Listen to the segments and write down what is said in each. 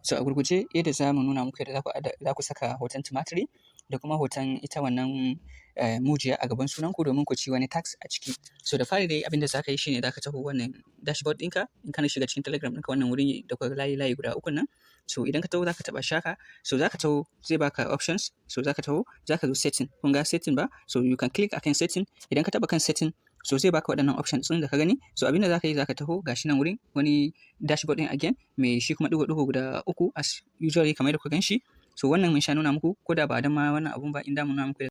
So a gurguje yadda za mu nuna muku yadda za ku saka hoton tumaturi da kuma hoton ita wannan mujiya a gaban sunanku domin ku ci wani task a ciki. So da fari dai, abin da za ka yi shine za ka taho wannan dashboard ɗinka in kana shiga cikin Telegram ɗinka, wannan wurin da kuka layi layi guda uku nan. So idan ka taho, za ka taɓa shaka. So za ka taho, zai baka options. So za ka taho, za ka zo setting. Kun ga setting ba? So you can click akan setting. Idan ka taɓa kan setting, so zai baka waɗannan options ɗin da ka gani. So abin da za ka yi, za ka taho, gashi nan wurin wani dashboard ɗin again mai shi kuma ɗigo-ɗigo guda uku, as usually kamar yadda kuka gan shi. So wannan mun sha nuna muku, ko da ba dan ma wannan abun ba, in da mun nuna muku.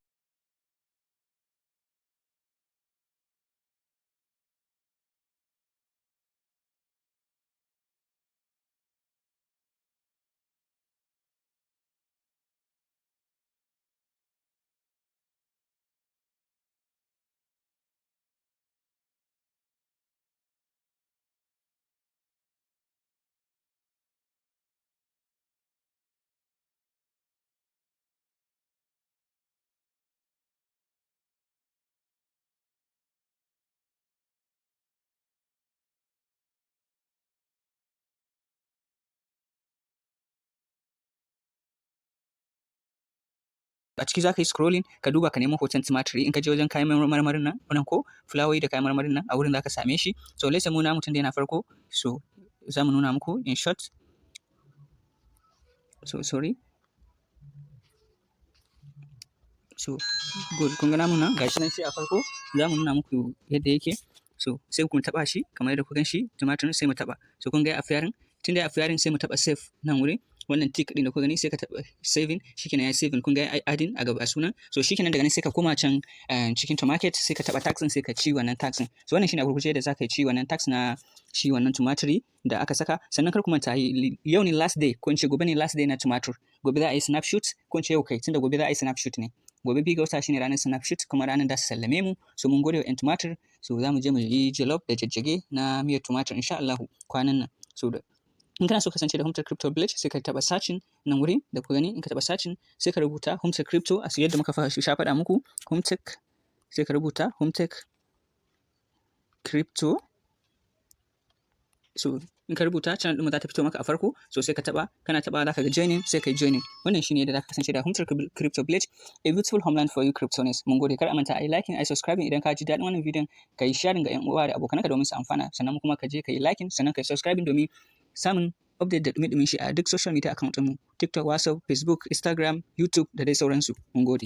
A ciki za ka yi scrolling ka duba, ka nemo hoton tumaturi. In ka je wajen kayan marmarin nan, wannan ko fulawoyi da kayan marmarin nan, a wurin za ka same shi. So let's say mu na mutum da yana farko, so za mu nuna muku in short. So sorry. So good, kun ga namun nan, gashi nan shi a farko, za mu nuna muku yadda yake. So sai ku taɓa shi kamar yadda kuka gan shi, tumaturin, sai mu taɓa. So kun ga ya appearing. Tun da ya appearing, sai mu taɓa save nan wurin. Wannan tick ɗin da kuka gani, sai ka taɓa saving, shikenan ya saving. Kun ga ya adding a gaba sunan. So shikenan, daga nan sai ka koma can cikin Tomarket, sai ka taɓa task ɗin, sai ka ci wannan task ɗin. So wannan shine a gurguje da zaka ci wannan task na shi wannan tumaturi da aka saka. Sannan kar ku manta, yau ne last day, ko in ce gobe ne last day na tumatur. Gobe za a yi snapshot, ko in ce yau kai, tunda gobe za a yi snapshot ne. Gobe 2 ga wata shine ranar snapshot, kuma ranar da su sallame mu. So mun gode wa 'yan tumatur. So za mu je mu yi jollof da jajjage na miyar tumatur insha Allahu kwanan nan. So da in kana so kasance da Humtech Crypto Village, sai ka taɓa searching nan wurin da ku gani. In ka taɓa searching, sai ka rubuta Humtech Crypto a yadda muka sha faɗa muku, Humtech, sai ka rubuta Humtech Crypto. So in ka rubuta, channel ɗin za ta fito maka a farko. So sai ka taɓa, kana taɓa za ka ga joining, sai ka yi joining. Wannan shine yadda za ka kasance da Humtech Crypto Village, a beautiful homeland for you cryptones. Mun gode. Kar a manta a yi liking, a yi subscribing. Idan ka ji daɗin wannan bidiyon, ka yi sharing ga 'yan uwa da abokanka domin su amfana. Sannan kuma ka je ka yi liking, sannan ka yi subscribing domin samun update da ɗumi-ɗumin shi a duk social media account ɗinmu: TikTok, WhatsApp, Facebook, Instagram, YouTube da dai sauransu. Mun gode.